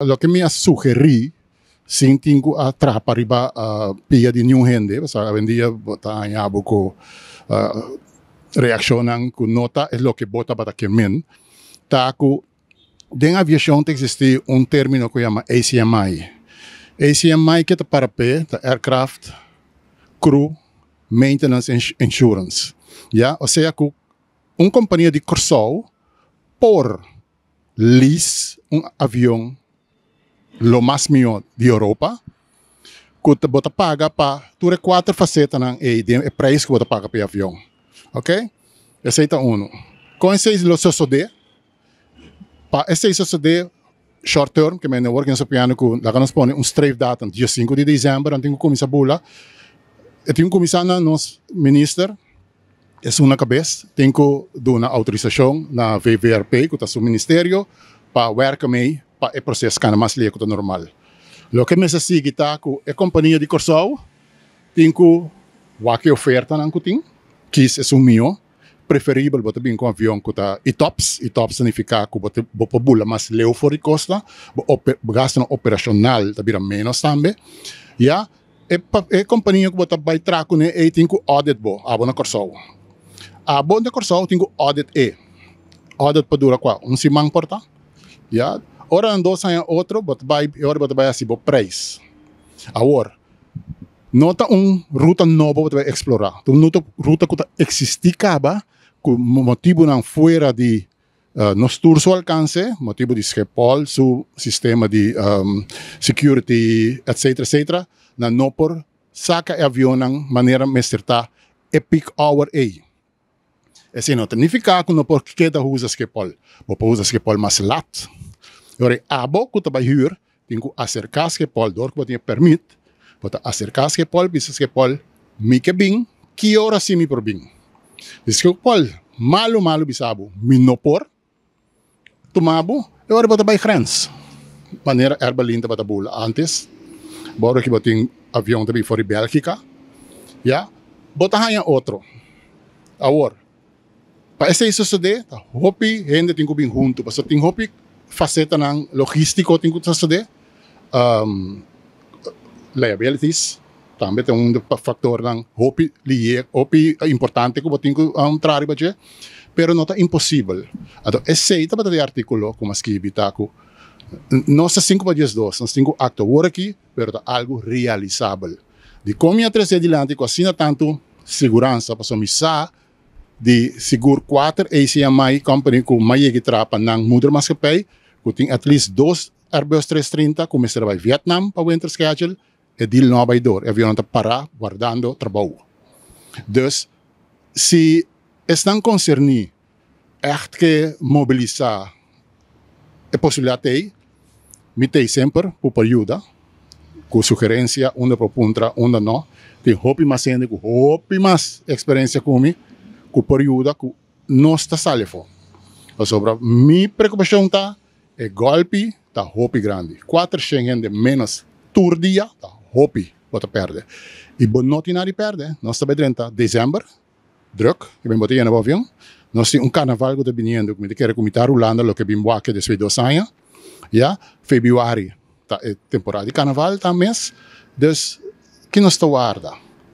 Loke mi a sugerí sin tin ku a traha pariba pia di niun hende, pasobra awendia bo ta haña bo ku reakshonnan ku no ta e loke bo tabata ke men, ta ku den aviashon ta eksistí un término ku yama ACMI. ACMI ke ta para p'e ta Aircraft Crew Maintenance Insurance, ya, osea ku un kompania di Kòrsou por lease un avion lo mas mihó di Europa ku bo ta paga pa tur e kuater fasetanan ei den e preis ku bo ta paga pa e avion. Ok, esei ta unu. Kon esei lo sosodé? Pa esei sosodé short term, ke men awor ku nos ta piano ku laga nos pone un streefdatum dia sinku di desèmber nan tin ku kuminsá bula, e tin ku kuminsá na nos minister. Esun na kabes tin ku duna outorisashon na VVRP, ku ta su ministerio, pa wèrka mei pa e proses kana mas lie ku ta normal. Loke mester sigui ta ku e kompania di Kòrsou tin ku wak e ofertanan ku tin, kis esun mihó. Preferibel bo ta bin ku un avion ku ta ETOPS. ETOPS ta nifiká ku bo ta bo por bula mas leu for di kosta, bo gastunan operashonal ta bira ménos tambe. Ya. E e kompania ku bo ta bai traha kuné ei tin ku audit bo, abo na Kòrsou. Abo na Kòrsou tin ku audit e. Audit por dura kua? Un siman por ta? Ya. Ora nan dos haña otro bo ta bai e ora bo ta bai hasi bo preis. Awor, no ta un ruta nobo bo ta bai eksplorá, ta un ruta ku ta eksistí kaba ku motibunan fuera di Nos tur su alkanse, motibu di Schiphol su sistema di security etcetera etcetera, nan no por saka e avionnan manera mester ta e peak hour ei. Esei no ta nifiká ku no por keda usa Schiphol, bo por usa Schiphol mas lat. E ora ei abo ku ta bai hür Tin ku aserká Schiphol dor ku bo tin e pèrmit, bo ta aserká Schiphol bisa Schiphol mi ke bin, ki ora si mi por bin? Si Schiphol malu malu bisa bo mi no por tuma bo, e ora bo ta bai grens. Manera Air Berlin tabata bula antes, bo ora ki bo tin avion ta bin for di Bèlgika, ya, bo ta haña otro. Awor. Pa esei sosodé, ta hopi hende tin ku bin huntu, pasobra tin hopi fasetanan logístiko tin ku sosodé. Liabilities tambe ta un faktornan hopi lihe, hopi importante ku bo tin ku traha riba dje, pero no ta imposibel. Anto esei tabata di artíkulo ku mi a skibi ta ku nos ta sinku pa diesdos, nos tin ku aktua awor aki, pero ta algu realisabel. Dikon mi a trese dilanti ku asina tantu siguransa? Pasobra mi sa di sigur kuater ACMI company ku m'a yegi traha pa nan moedermaatschappij ku tin at least dos Airbus 330 ku mester a bai Vietnam pa winter schedule, e deal no a bai door, e avionnan ta pará wardando trabou. Dus si esnan konserní ègt ke mobilisá e posibilidat ei, mi t'ei semper ku por yuda ku sugerensia unda por puntra, unda no. Tin hopi mas hende ku hopi mas eksperensia ku mi ku por yuda ku nos ta sali afó. Pasobra mi preokupashon ta e gòlpi ta hopi grandi. Kuatershen hende ménos tur dia ta hopi bo ta pèrdè. I bo no tin nada di pèrdè. Nos ta bai drenta desèmber. Druk, i ben bo ta yena bo avion. Nos tin un karnaval ku ta biniendo ku mi ta kere ku mitar Hulanda loke bin wak despues di dos aña. Ya, febrüari ta e temporada di karnaval ta mes. Dus, ki nos ta warda?